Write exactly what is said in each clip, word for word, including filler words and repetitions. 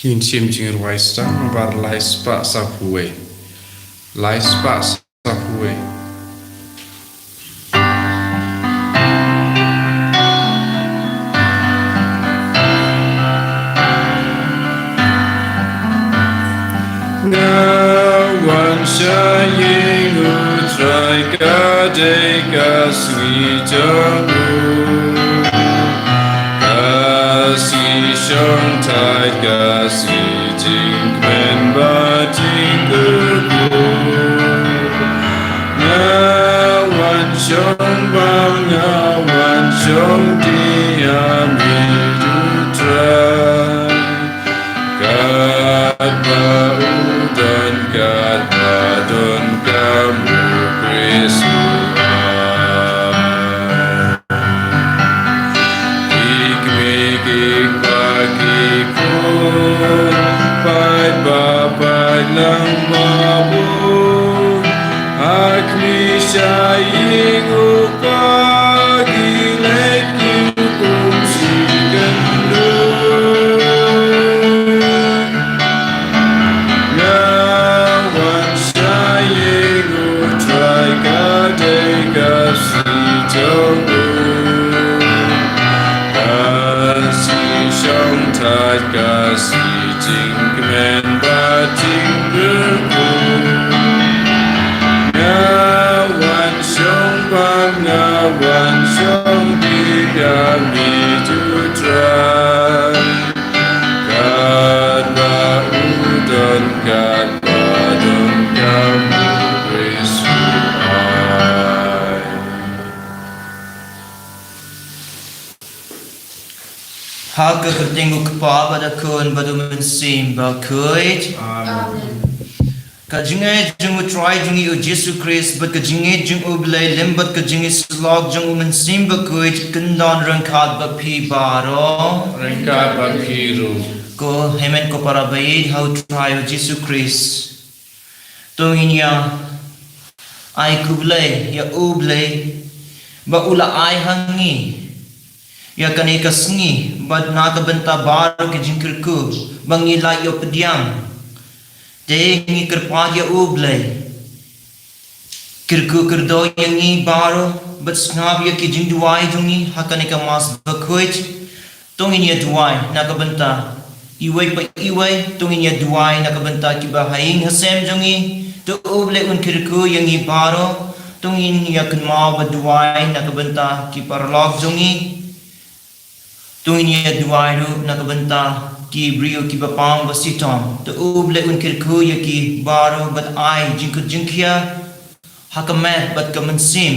Ngin shim jingrwai stang nambar lai spah saphew wei. Lai spah saphew wei. Nga wan sha ïing U Trai, ka dei ka sngi jong u. Ka sngi shong thait, ka sngi jingkmen bad jingkyrkhu. Nga wan shong bam, nga wan shong diam ïa U Trai. Katba u don, katba don ka Mukri U Trai. Ki kmie ki kpa ki khun, paidbah paidlang mawbun, ha khmih sha ïing u Kpa, ki leit ki kum shi kynduh. Nga wan sha ïing U Trai, ka dei ka sngi jong u. Ka sngi shong thait, ka sngi jingkmen bad jingkyrkhu. Nga wan shong bam, nga wan shong diam ïa U Trai. Katba u don, katba don ka Mukri U Trai. Ha ka kyrteng U Kpa bad U Khun bad U Mynsiem Bakhuid. Amen. Ka jingngeit jong U Trai jong ngi U Jisu Khrist bad ka jingngeit jong U Blei lem bad ka jingïasyllok jong U Mynsiem Bakhuid kyndon ryngkat bad phi baroh. Ryngkat bad phi ruh. Ko hynmen ko para baieit ha U Trai U Jisu Khrist. To ngin ïa ai khublei ïa U Blei ba u la ai ha ngi ïa kane ka sngi bad na ka bynta baroh ki jingkyrkhu ba ngi la ïoh pdiang. Te ngi kyrpad ïa U Blei, kyrkhu kyrdoh ïa ngi baroh bad sngap ïa ki jingduwai jong ngi ha kane ka Mass Bakhuid. To ngin ïa duwai na ka bynta iwei pa iwei, to ngin ïa duwai na ka bynta kiba ha ïing ha sem jong ngi. To U Blei un kyrkhu ïa ngi baroh. To ngin ïa kynmaw ba duwai na ka bynta ki paralok jong ngi. To ngin ïa duwai ruh na ka bynta ki briew kiba pang ba shitom. To U Blei un kyrkhu ïa ki baroh bad ai jingkut jingkhia ha ka met bad ka mynsiem.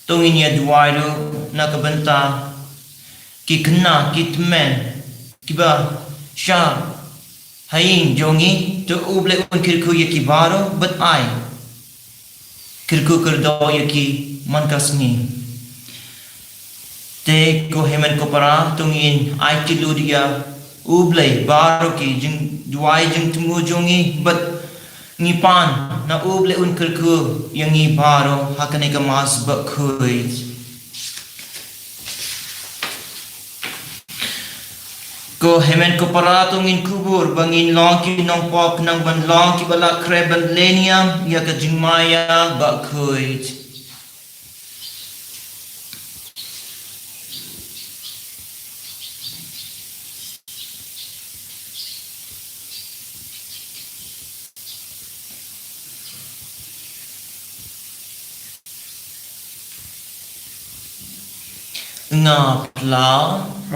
To ngin ïa duwai ruh na ka bynta ki khynnah ki tymmen kiba shah ha ïing jong ngi. To U Blei un kyrkhu ïa ki baroh bad ai kyrkhu kyrdoh ïa ki man ka sngi. Te ko hynmen ko para, to ngin aiti lut ïa U Blei baroh ki jingduwai jingthmu jong ngi bad ngi pan na U Blei un kyrkhu ïa ngi baroh ha kane ka Mass Bakhuid. Ko hynmen ko para, to ngin kubur ba ngin long ki nongpop khnang ban long kiba la khreh ban leh niam ïa ka jingmaïa bakhuid. Nga pla.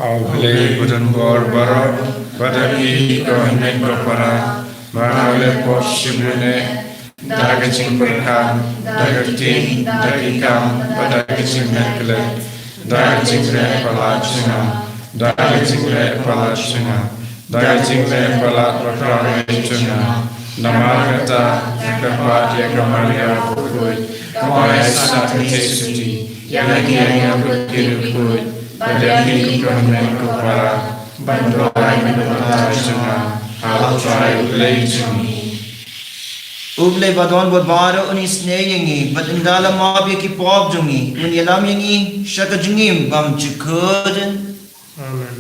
Aw Blei ba don bor baroh, ba da phi ko hynmen ko para, ba nga leh pop shibun eh, da ka jingpyrkhat, da ka ktien, da ki kam, bad da ka jingmut klet, da ka jingleh palat jong nga, da ka jingleh palat jong nga. Da ka jingleh palat bakhraw jong nga. Namar kata, nga kyrpad ïa ka Maria bakhuid, ka Baïaisah ka Theisotti, ïa ngi ki angel bad ki riewkhuid, bad ïa phi ko hynmen ko para, ban duwai na ka bynta jong nga ha U Trai U Blei jong ngi. U Blei ba don bor baroh un isynei ïa ngi, bad ynda la map ïa ki pop jong ngi, un ïalam ïa ngi sha ka jingim bymjukut. Amen.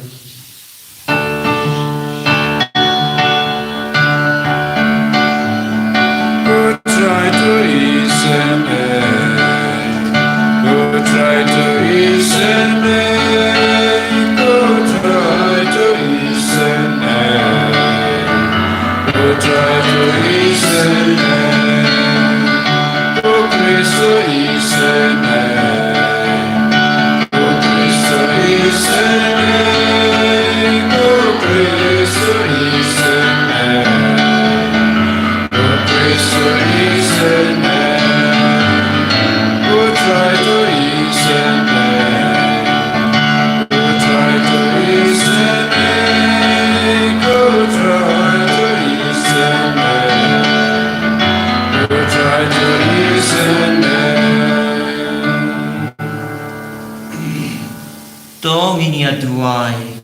To ngin ïa duwai.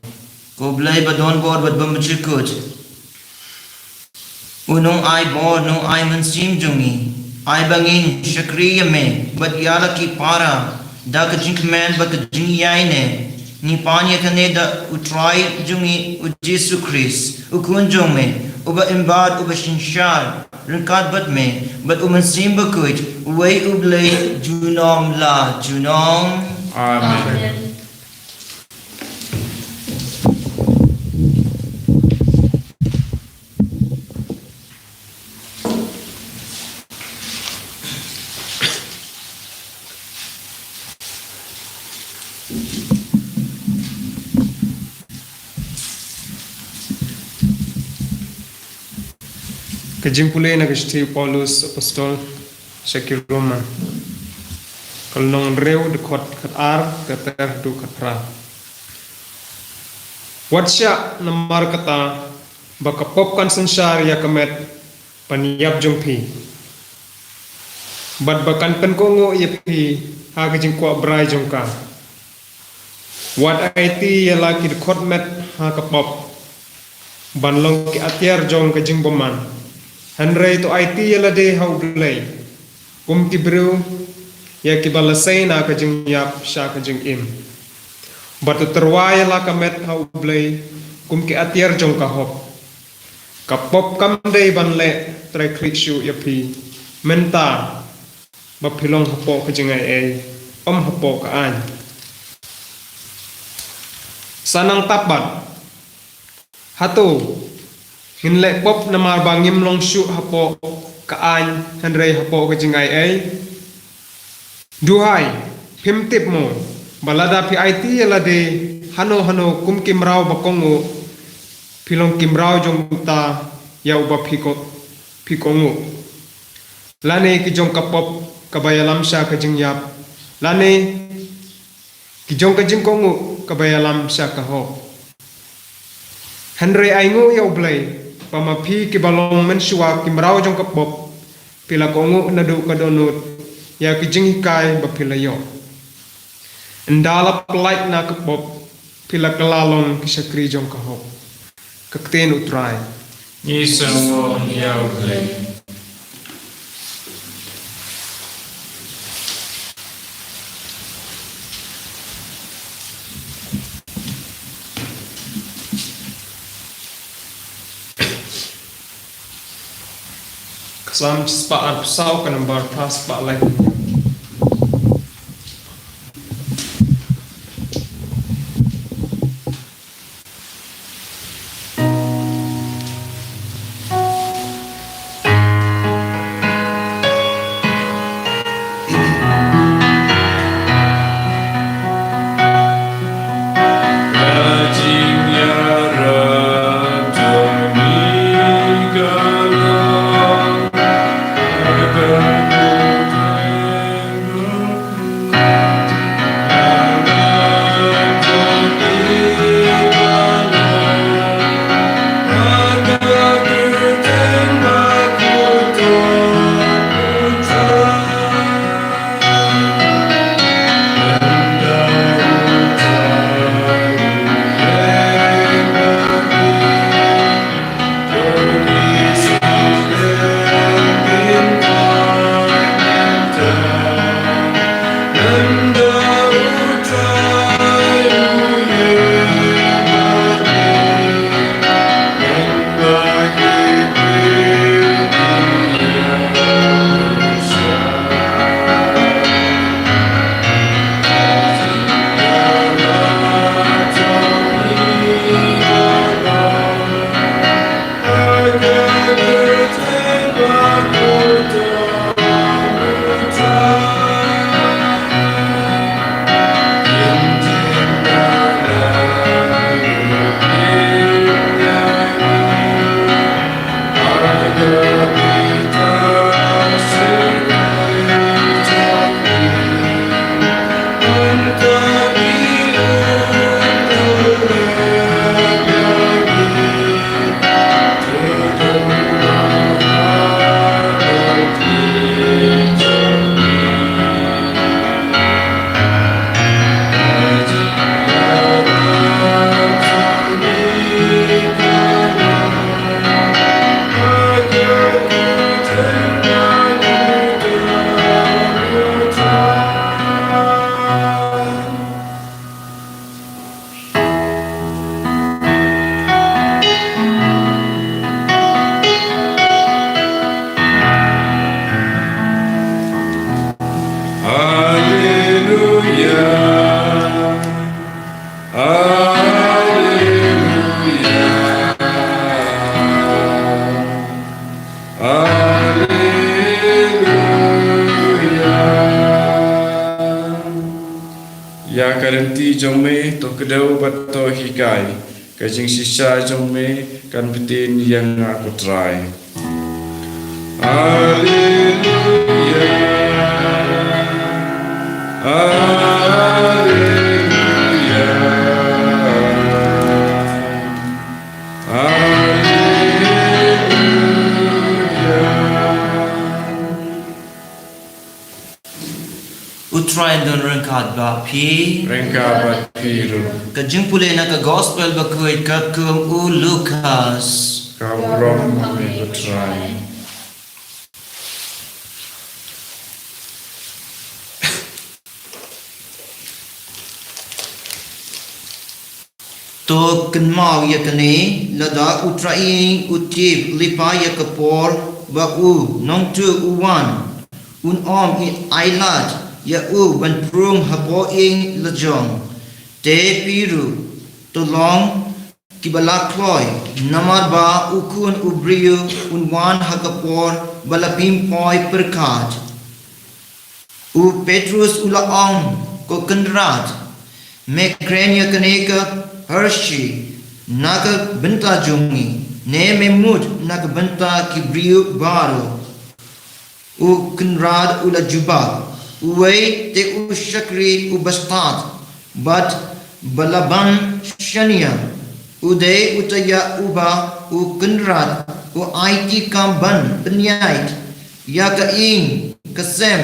Ko Blei ba don bor bad bym jukut. U nongai bor, nongai mynsiem jong ngi. Ai ba ngin shakri ïa me bad ïa la ki para da ka jingkmen bad ka jingïaineh. Ngi pan ïa kane da U Trai jong ngi U Jisu Khrist, U Khun jong me, uba im bad uba synshar ryngkat bad me bad U Mynsiem Bakhuid, uwei U Blei junom la junom. Amen. Ka jingpule na ka shithi u Paulus Apostol sha ki Rom. Ka lynnong hynriew, dkhot khatar, khatar haduh khatphra. Wat shah namar kata ba ka pop kan synshar ïa ka met ban ïap jong phi, bad ba kan pynkohnguh ïa phi ha ka jingkwah brai jong ka. Wat aiti ïa la ki dkhot met ha ka pop ban long ki atiar jong ka jingbymman. Hynrei to aiti ïa lade ha U Blei kum ki briew ïa kiba la sei na ka jingïap sha ka jingim. Bad to tyrwa ïa la ka met ha U Blei kum ki atiar jong ka hok. Ka pop kam dei ban leh trai khlieh shuh ïa phi mynta ba phi long hapoh ka jingaiei, ym hapoh ka aiñ. Sa nang tap bad, hato ngin leh pop namar ba ngim long shuh hapoh ka aiñ hynrei hapoh ka jingaiei? Duhai, phim tip mo ba lada phi aiti ïa lade hano hano kum ki mraw ba kohnguh, phi long ki mraw jong uta ïa uba phi ko, phi kohnguh? Lane ki jong ka pop kaba ïalam sha ka jingïap, lane ki jong ka jingkohnguh kaba ïalam sha ka hok? Hynrei ainguh ïa U Blei ba ma phi kiba long mynshuwa ki mraw jong ka pop, phi la kohnguh naduh ka dohnud ïa ki jinghikai ba phi la ïoh. Ynda la pyllait na ka pop, phi la kylla long ki shakri jong ka hok. Ka ktien U Trai. Ngi sngewbha ïa U Blei. Ka Salm shispah arphew saw, ka nambar phra spah lai. kdew bad to hikai. Ka jingshisha jong me kan btin ïa nga, ko Trai. Haleluia. Haleluia. Haleluia. U Trai un don ryngkat bad phi. Ryngkat bad phi ruh. Ka jingpule na ka Gospel bakhuid katkum u Lukas. Ka burom ha me, ko Trai. To kynmaw ïa kane, lada u trai ïing u tip lypa ïa ka por ba u nongtuh u wan, un ym ai lad ïa u ban prung hapoh ïing la jong. Te phi ruh, to long kiba la kloi, namar ba u Khun u briew un wan ha ka por ba la pynpoi pyrkhat. U Petrus u la ong, ko Kynrad, me kren ïa kane ka harsha na ka bynta jong ngi, ne me mut na ka bynta ki briew baroh? U Kynrad u la jubab, uwei te u shakri u bastad bad ba la ban shaniah, u dei uta ïa uba u Kynrad u aiti kam ban pynïaid ïa ka ïing ka sem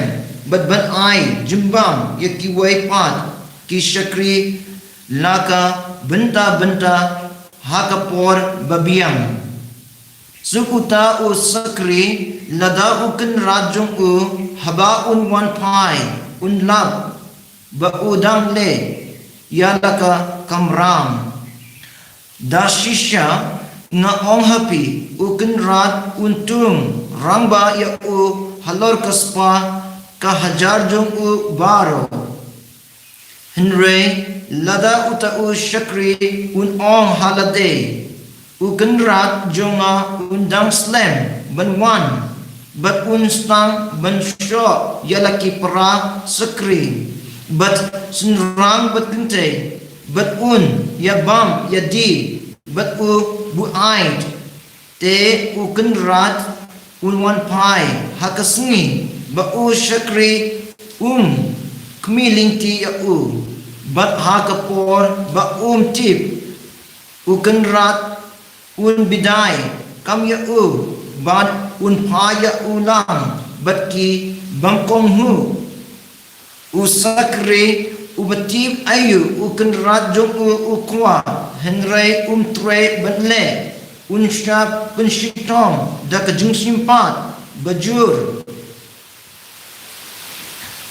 bad ban ai jingbam ïa kiwei pat ki shakri la ka bynta bynta ha ka por babiang. Suk uta u shakri, lada u kynrad jong u haba un wan phai un lap ba u dang leh ïa la ka kamram. Da shisha nga ong ha phi, u kynrad un tung rangbah ïa u halor ka spah ka hajar jong u baroh. Hynrei lada uta u shakri un ong ha lade, u kynrad jong nga un dang slem ban wan, bad un sdang ban shoh ïa la ki para shakri, bad shynrang bad kynthei, bad un ïabam ïadie bad u buaid. Te u kynrad un wan phai ha ka sngi ba u shakri um khmih lynti ïa u, bad ha ka por ba um tip, u kynrad un bidai kam ïa u, bad un phai ïa u lang bad ki bym kohnguh. U shakri uba tip aïu u kynrad jong u u kwah, hynrei um treh ban leh, un shah pynshitom da ka jingsympat bajur.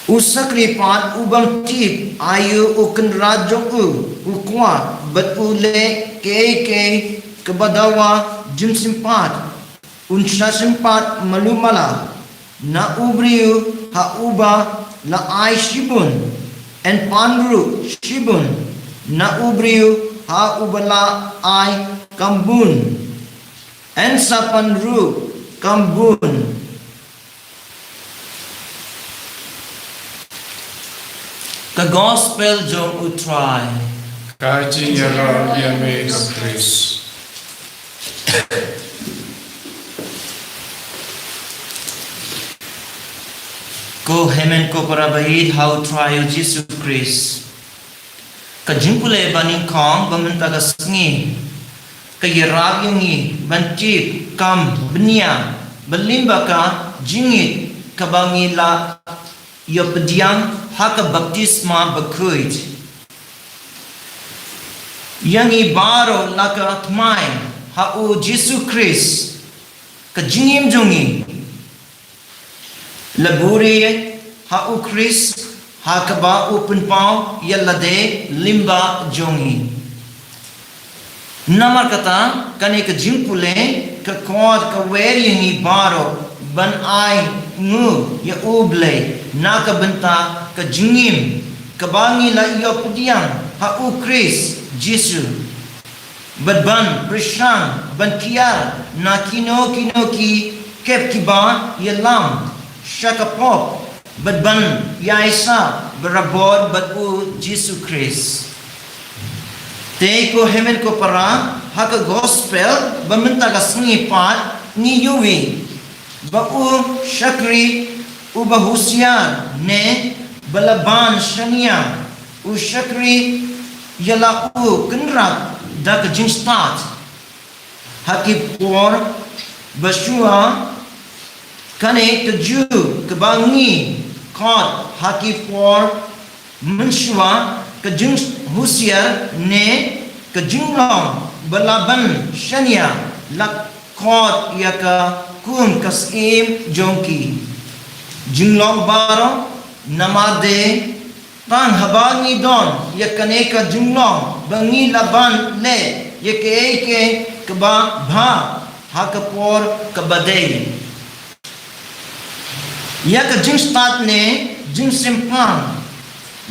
U shakri pat u bym tip aïu u kynrad jong u u kwah, bad u leh kaei kaei kaba dawa jingsympat, un shah sympat malu mala. Na u briew ha uba la ai shibun, yn pan ruh shibun. Na u briew ha uba la ai kam bun, yn sa pan ruh kam bun. Ka Gospel jong u Trai. Ka jingïarap ïa me, ko Khrist. Ko hynmen ko para baieit ha u Trai u Jisu Khrist. Ka jingpule banyngkong ba mynta ka sngi ka ïarap ïa ngi ban tip kam bniah ba lyngba ka jingngeit kaba ngi la ïoh pdiang ha ka baptisma bakhuid. Ïa ngi baroh la ka thymmai ha u Jisu Khrist, ka jingim jong ngi la buhrieh ha u Khrist ha kaba u pynpaw ïa lade lyngba jong ngi. Namar kata, kane ka jingpule ka khot ka wer ïa ngi baroh ban ai nguh ïa u Blei na ka bynta ka jingim kaba ngi la ïoh pdiang ha u Khrist Jisu, bad ban pyrshang ban kiar na kino kino ki kep kiba ïalam sha ka pop, bad ban ïaisah barabor bad u Jisu Khrist. Te ko hynmen ko para, ha ka gospel ba mynta ka sngi pat ngi ïohi ba u shakri uba husiar ne ba la ban shaniah, u shakri ïa la u kynrad da ka jingstad. Ha ki por ba shuwa, kane ka juh kaba ngi khot ha ki por mynshuwa ka jinghusiar ne ka jinglong ba la ban shaniah, la khot ïa ka kum ka syiem jong ki jinglong baroh. Namar de tang haba ngi don ïa kane ka jinglong ba ngi la ban leh ïa kaei kaei kaba bha ha ka por kaba dei. Ïa ka jingstad ne jingsngewthuh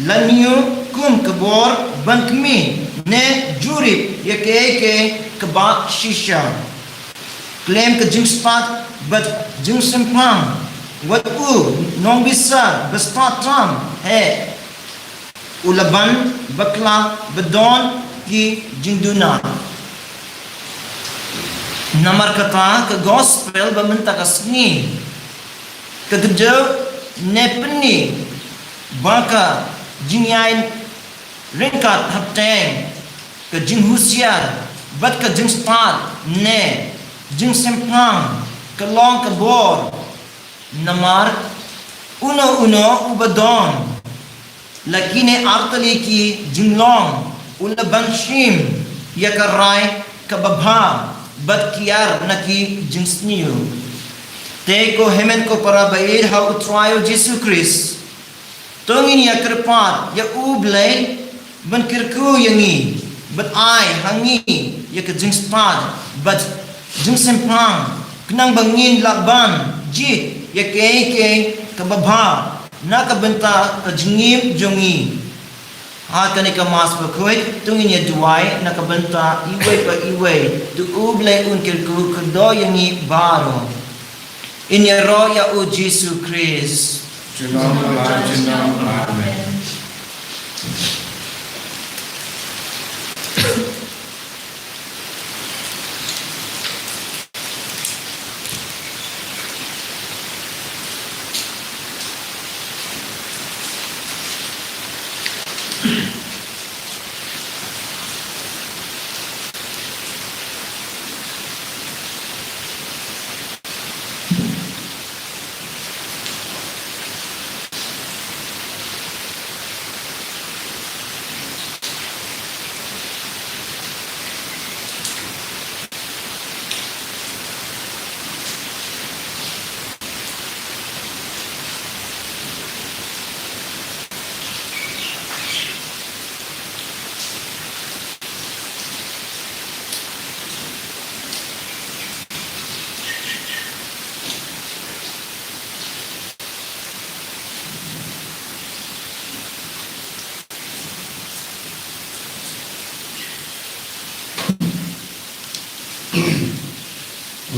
la ñiew kum ka bor ban khmih ne jurip ïa kaei kaei kaba shisha. Khlem ka jingstad bad jingsngewthuh, wat u nongbishar ba stad tam hi u la ban bakla ba don ki jingduna. Namar kata ka gospel ba mynta ka sngi ka kdew ne pyni ba ka jingïaid ryngkat hapdeng ka jinghusiar bad ka jingstad ne jingsngewthuh ka long ka bor. Namar uno uno uba don la kine artylli ki jinglong u la ban shim ïa ka rai kaba bha bad kiar na ki jingsniew. Te ko hynmen ko para ba ïeit ha U Trai U Jisu Khrist, to ngin ïa kyrpad ïa U Blei ban kyrkhu ïa ngi bad ai ha ngi ïa ka jingstad bad jingsngewthuh khnang ba ngin lah ban jied ïa kaei kaei kaba bha na ka bynta ka jingim jong ngi. Ha kane ka Mass bakhuid to ngin ïa duwai na ka bynta iwei pa iwei, to U Blei un kyrkhu kyrdoh ïa ngi baroh. Ngin ïaroh ïa U Jisu Khrist. Junom la junom. Amen.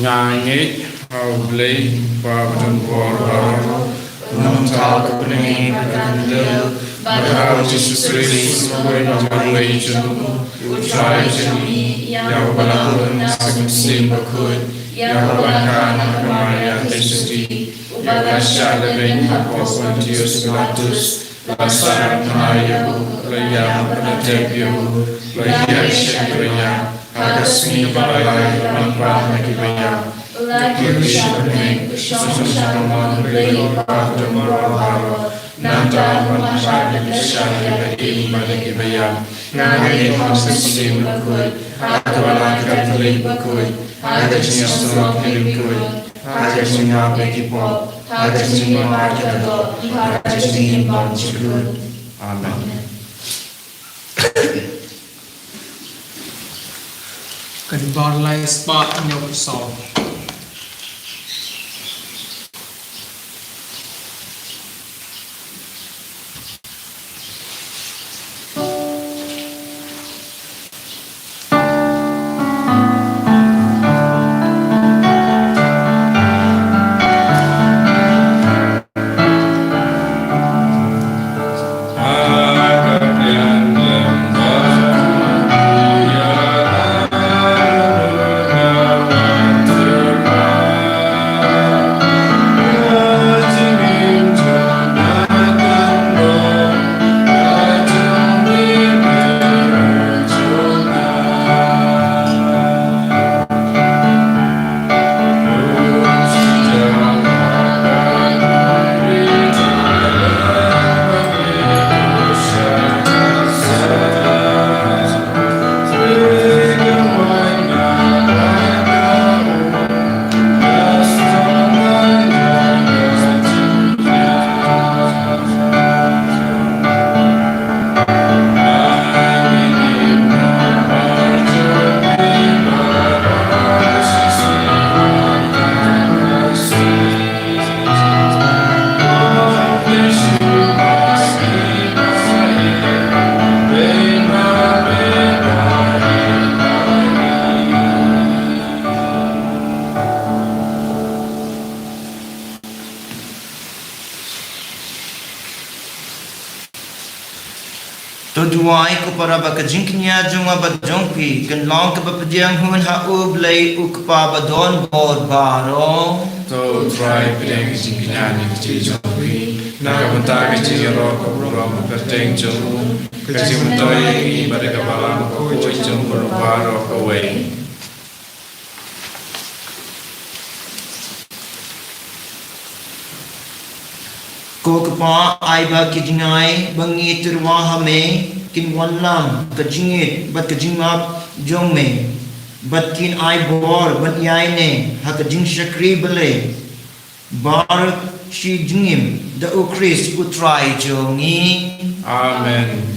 Nga ngeit ha U Blei, U Kpa badonbor baroh, u nongthaw ka bneng bad ka khyndew, bad ha U Jisu Khrist, uwei na uwei jong u, U Trai jong ngi, ïa uba la hun na ka mynsiem bakhuid, ïa uba la kha na ka Maria Theisotti, uba la shah lehbeiñ ha u Pontius Pilatus, la sahnarphna ïa u, la ïam bad la tep ïa u, la ïaishah ïa ki baïap, ha ka sngi kaba lai la wanrah na ki baïap, la kiew sha bneng, la shong sha ka mon U Blei U Kpa badonbor baroh. Nangta un wan phai ban pynshai ïa ki baïap bad ïa ki baïap. Nga ngeit ha ka Mynsiem Bakhuid, ha ka Balang Katholik bakhuid, ha ka jingïasyllok riewkhuid, ha ka jingngap ïa ki pop, ha ka jingmap ïa ki doh, ha ka jingim bymjukut. Amen. Ka dei bar lai spah hynñiew phew saw. duwai, ko para, ba ka jingkñia jong nga bad jong phi kan long kaba pdiang hun ha U Blei U Kpa badonbor baroh. To U Trai pdiang ka jingkñia na ka jingim jong phi na ka bynta ka jingïaroh ka burom kyrteng jong u, ka jingmyntoi ïa ngi bad ïa ka balang bakhuid jong u baroh kawei. Ko Kpa, ai ba ki jingai ba ngi tyrwa ha me kin wanlam ka jingïeit bad ka jingmap jong me, bad kin ai bor ban ïaineh ha ka jingshakri Blei baroh shi jingim, da U Khrist U Trai jong ngi. Amen.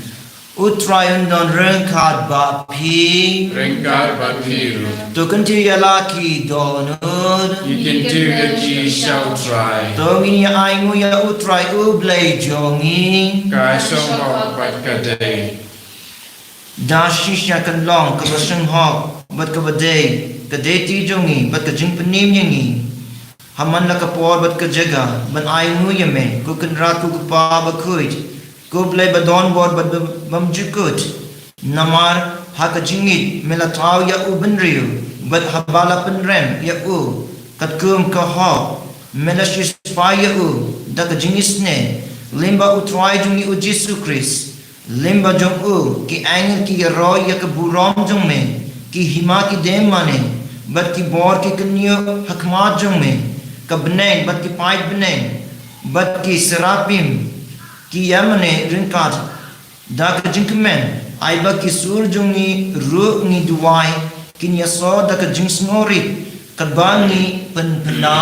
U Trai un don ryngkat bad phi. Ryngkat bad phi ruh. To kyntiew ïa la ki dohnud. Ngi kyntiew ïa ki sha U Trai. To ngin ïa ainguh ïa U Trai U Blei jong ngi. Ka shong bha bad ka dei. Da shisha kan long kaba shyngkhuh bad kaba dei ka duty jong ngi bad ka jingpynim ïa ngi ha man la ka por bad ka jaka ban ainguh ïa me, ko Kynrad, ko Kpa bakhuid, ko Blei badonbor bad bym-, bymjukut. Namar ha ka jingïeit me la thaw ïa u bynriew, bad haba la pynrem ïa u katkum ka hok, me la shispah ïa u da ka jingisynei. Lyngba U Trai jong ngi U Jisu Khrist, lyngba jong u ki angel ki ïaroh ïa ka burom jong me, ki hima ki dem mane, bad ki bor ki kyñiuh ha khmat jong me. Ka bneng bad ki paidbneng bad ki serapim ki ïamane ryngkat da ka jingkmen. Ai ba ki sur jong ngi ruh, ngi duwai, kin ïasoh da ka jingsngewrit katba ngi pynphna.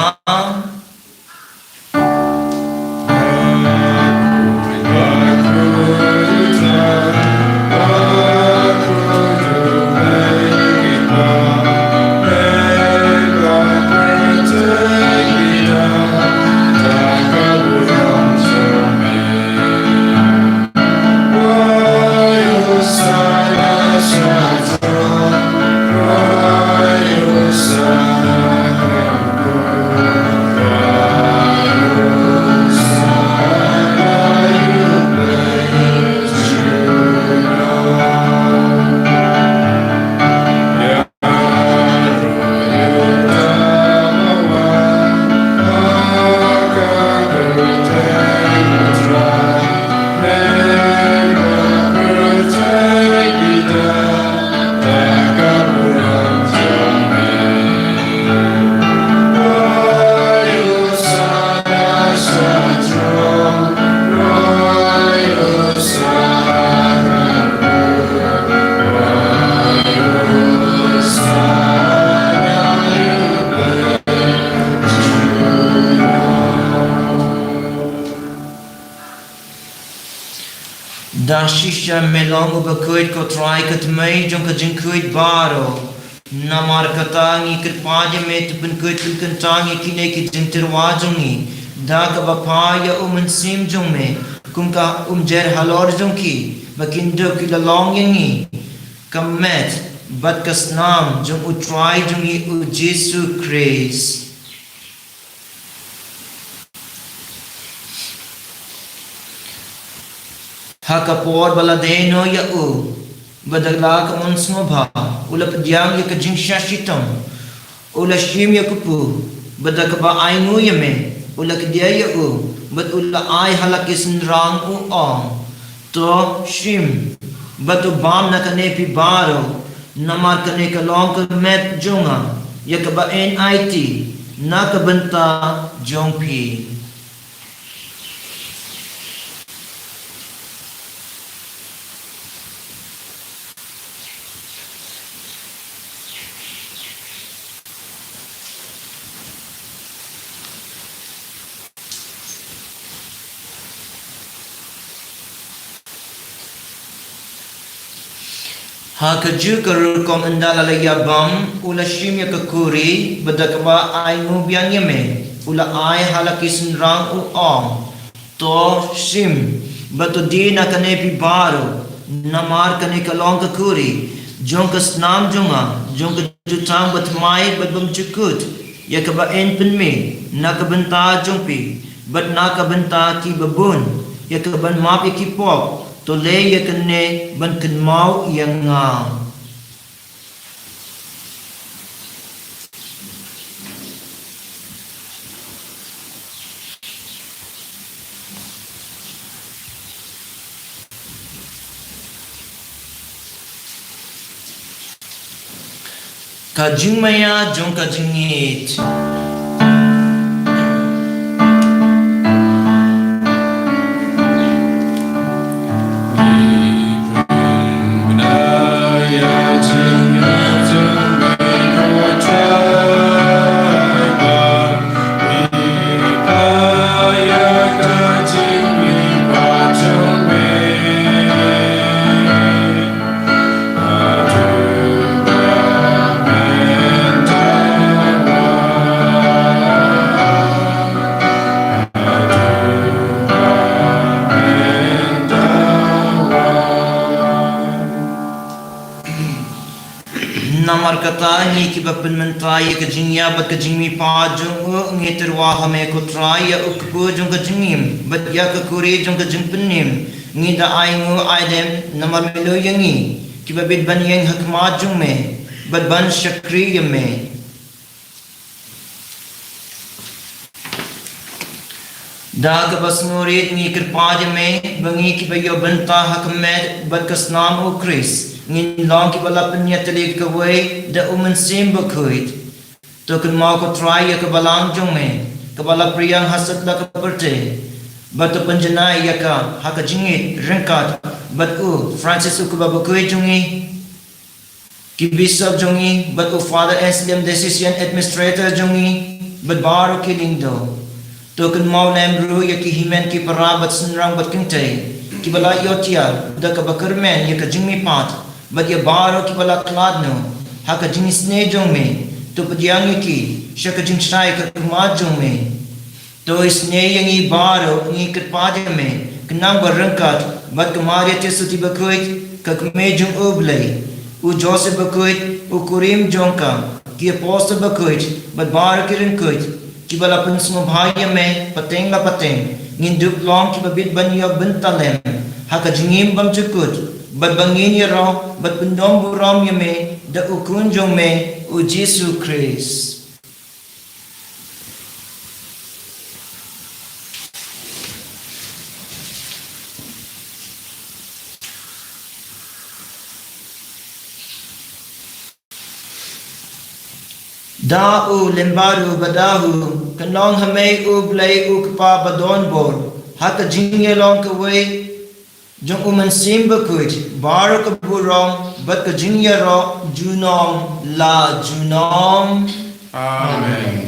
Da shisha me long uba khuid, ko Trai, ka tmei jong ka jingkhuid baroh. Namar kata ngi kyrpad ïa me, to pynkhuid pynkyntang ïa kine ki jingtyrwa jong ngi da kaba phah ïa u Mynsiem jong me, kum ka umjer halor jong ki, ba kin dup ki la long ïa ngi ka met bad ka snam jong U Trai jong ngi U Jisu Khrist. Ha ka por ba la dei noh ïa u, ba da la ka mon sngewbha, u la pdiang ïa ka jingshah shitom, u la shim ïa ka kpu, bad da kaba ainguh ïa me, u la kdiah ïa u, bad u la ai ha la ki synran, u ong: To shim bad to bam na kane phi baroh, namar kane ka long ka met jong nga, ïa kaba yn aiti na ka bynta jong phi. Ha kajuh ka rukom, ynda la la ïa bam, u la shim ïa ka kuri, bad da kaba ainguh biang ïa me, u la ai ha la ki synran, u ong: To shim bad to die na kane phi baroh, namar kane ka long ka kuri jong ka snam jong nga, jong ka jutang bathymmai bad bymjukut, ïa kaba yn pynmih na ka bynta jong phi bad na ka bynta kiba bun, ïa kaban map ïa ki pop. To leh ïa kane ban kynmaw ïa nga. Ka jingmaïa jong ka jingngeit. Namar kata ngi kiba pynmynta ïa ka jingïap bad ka jingmihpat jong u ngi tyrwa ha me ko Trai ïa u kpu jong ka jingim bad ïa ka kuri jong ka jingpynim. Ngi da ai nguh ai dem namar me lo ïa ngi kiba bit ban ïeng ha khmat jong me bad ban shakri ïa me. Da kaba sngewrit ngi kyrpad ïa me ba ngi kiba ïoh bynta ha ka met bad ka snam u Khrist ngin long kiba la pynïatylli kawei da u Mynsiem Bakhuid. To kynmaw ko Trai ïa ka balang jong me kaba la pyrïang ha satlak ka pyrthei bad to pynjanai ïa ka ha ka jingngeit ryngkat bad u Francis u kpa bakhuid jong ngi, ki bishop jong ngi bad u Father Anselm, diocesan administrator jong ngi bad baroh ki lyngdoh. To kynmaw lem ruh ïa ki hynmen ki para bad shynrang bad kynthei kiba la ïoh tiar da kaba kyrmen ïa ka jingmihpat bad ïa baroh kiba la khlad noh ha ka jingisynei jong me. To pdiang ïa ki sha ka jingshai ka khmat jong me. To isynei ïa ngi baroh ngi kyrpad ïa me khnang ba ryngkat bad ka Maria Theisotti bakhuid ka kmie jong u Blei, u Joseph bakhuid, u kurim jong ka, ki apostol bakhuid bad baroh ki riewkhuid kiba la pynsngewbha ïa me pateng la pateng ngin dup long kiba bit ban ïoh bynta lem ha ka jingim bymjukut bad ba ngin ïaroh bad pyndonburom ïa me da u Khun jong me u Jisu Khrist. Da u lyngba ruh ba da u kynlong ha me u Blei u Kpa ba don bor ha ka jingïalong kawei jong u Mynsiem Bakhuid, baroh ka burom bad ka jingïaroh junom la junom. Amen.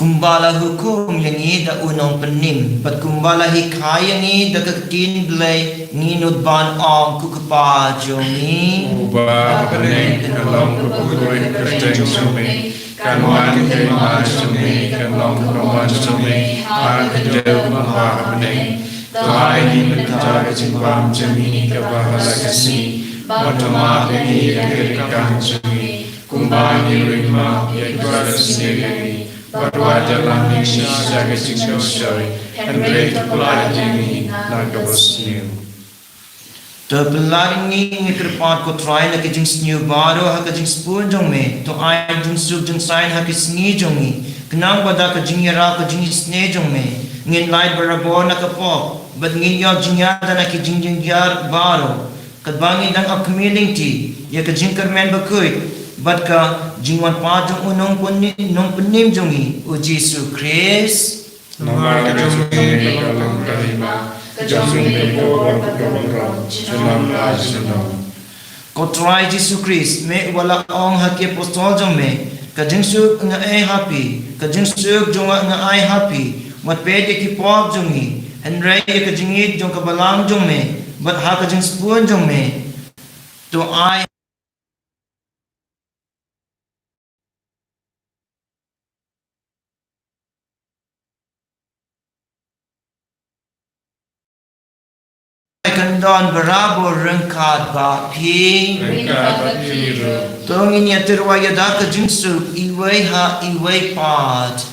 Kumba la hukum ïa ngi da u nongpynim bad kumba la hikai ïa ngi da ka ktien Blei, ngi nud ban ong, ko Kpa jong ngi uba ha bneng, kan long ka burom ha ka kyrteng jong me, kan wan ka hima jong me, kan long ka mon jong me ha ka khyndew kumba ha bneng. To ai ïa ngi mynta ka jingbam jong ngi kaba ha la ka sngi, bad to map ïa ngi ïa ki rikang jong ngi, kumba ngi ruh ngi map ïa kiba sniew ïa ngi, bad wat ïalam ïa ngi sha ka jingshngaiñ, hynrei to pyllait ïa ngi na ka basniew. To pyllait ïa ngi, ngi kyrpad ko Trai, na ka jingsniew baroh ha ka jingsbun jong me, to ai jingsuk jingsaiñ ha ka sngi jong ngi, khnang ba da ka jingïarap ka jingisynei jong me ngin lait barabor na ka pop bad ngin ïoh jingïada na ki jingjynjar baroh. Katba ngi dang ap khmih lynti ïa ka jingkyrmen bakhuid bad ka jingwan pat jong u nongpyni-, nongpynim jong ngi u Jisu Khrist. Namar ka jong me ka long ka hima, ka jong me ka bor bad ka burom, junom la junom. Ko Trai Jisu Khrist, me uba la ong ha ki apostol jong me, ka jingsuk nga ai ha phi, ka jingsuk jong nga nga ai ha phi, wat peit ïa ki pop jong ngi, hynrei ïa ka jingïeit jong ka balang jong me, bad ha ka jingsbun jong me to ai kan Don barabor ryngkat bad phi. Ryngkat bad phi ruh. To ngin ïa tyrwa ïa da ka jingsuk iwei ha iwei pat.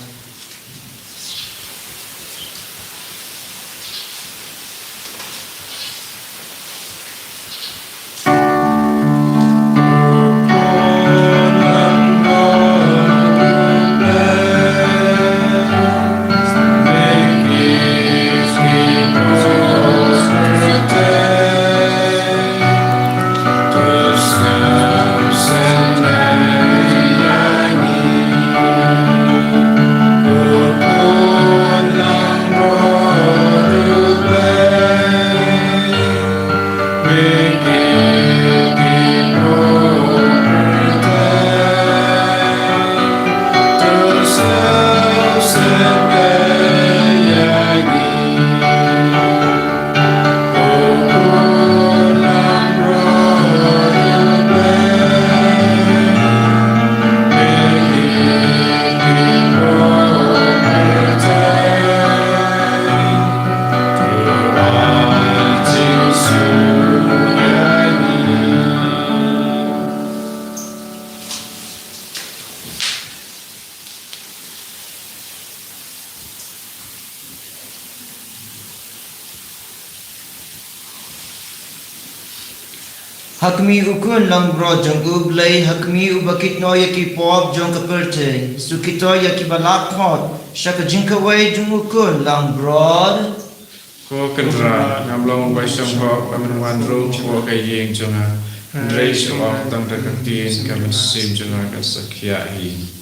Ha khmih u khun langbrot jong u Blei, ha khmih uba kit noh ïa ki pop jong ka pyrthei, sngewkhie to ïa kiba la khot sha ka jingkawei jong u khun langbrot. Ko Kynrad, ngam long uba shong hok ba men wan rung shapoh ka ïing jong nga. Hynrei shu ong tang da ka ktien ka mynsiem jong nga kan sa khiah hi.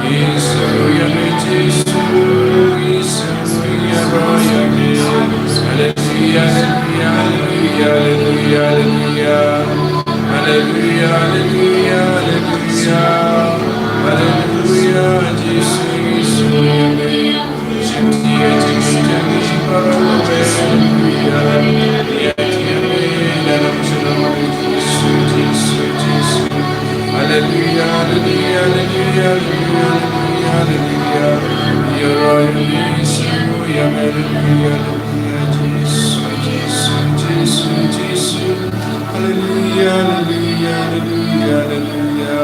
Haleluya, haleluya, haleluya, haleluya, haleluya. Haleluya, haleluya, haleluya. Haleluya, Jisu, Jisu, haleluya. Haleluya, haleluya, haleluya, haleluya, haleluya, haleluya. Haleluya, Jisu, Jisu, Jisu, Jisu. Haleluya, haleluya, haleluya, haleluya.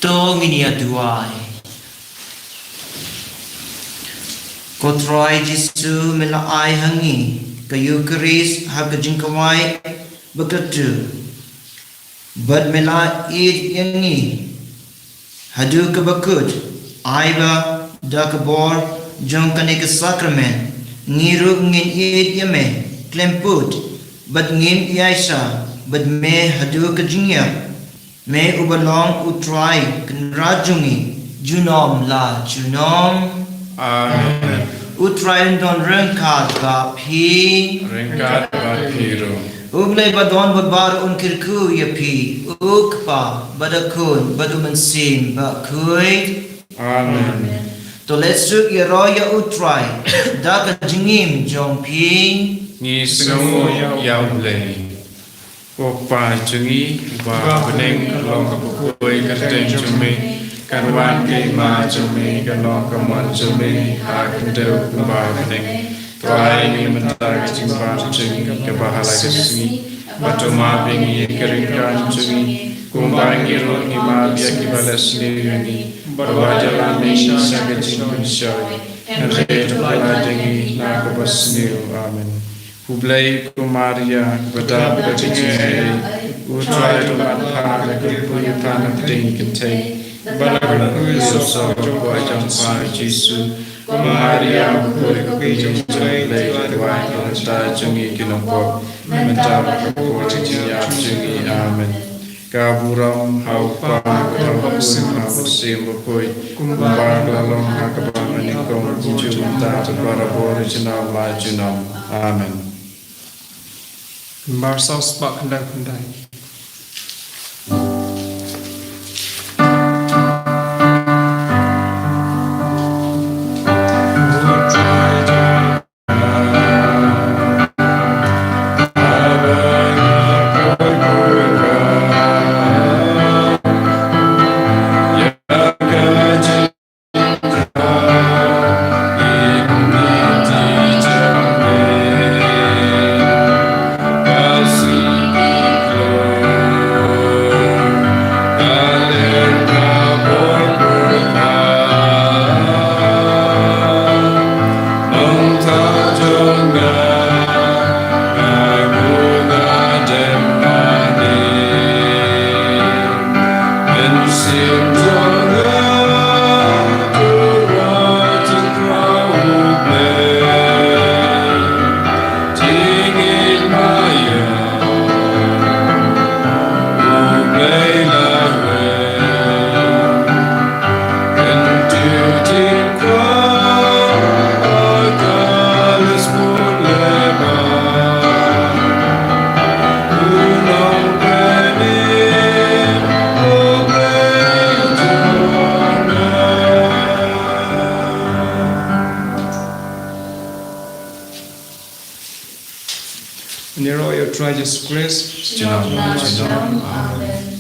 To ngin ïa duwai. Ko Trai Jisu, me la ai ha ngi ka Eukharist ha ka jingkawai ba khatduh. Bad me la ïeit ïa ngi haduh kaba kut, ai ba da ka bor jong kane ka sakramen ngi ruh ngin ïeit ïa me khlem pud, bad ngin ïaishah bad me haduh ka jingïap. Me uba long U Trai Kynrad jong ngi junom la junom. Amen. U Trai un don ryngkat bad phi. Ryngkat bad phi ruh. U Blei ba don bad baroh un kyrkhu ïa phi, U Kpa bad U Khun bad U Mynsiem Bakhuid. Amen. To let's do ïaroh ïa U Trai da ka jingim jong phi. Ngi sngewnguh ïa U Blei. Ko Kpa jong ngi uba ha bneng, ka long ka kyrteng jong me, kan wan ka hima jong me, kan long ka mon jong me ha ka khyndew kumba ha bneng. To ai ngi mynta ka jingbam jong ngi kaba ha la ka sngi, bad to map ïa ngi ïa ki ryngkat jong ngi, kumba ngi ruh ngi map ïa kiba la sniew ïa ngi, bad wat ïalam ïa ngi sha ka jingpynshoi, hynrei to pynlait ïa ngi na kaba sniew. Amen. U Blei, ko Maria, kaba dap da ka jingaiei, U Trai u la pha, ka kyrkhu ïa pha na pdeng ki kynthei, bad ka kyrkhu ïa u soh ka kpoh jong pha Jisu. Ko Maria, kaba khuid ka kti jong U Blei, to duwai ïa ngi kita ki nongpop, mynta bad ha ka por ka jingïap jong ngi. Amen. Ka burom ha U Kpa, ha U Khun, ha U Mynsiem Bakhuid, kumba ka la long ha kaba nyngkong, kumjuh mynta, bad barabor, junom la junom. Amen. Bar saw spah khyndai khyndai. Ngi ïaroh ïa U Trai Jisu Khrist. Junom, junom. Amen.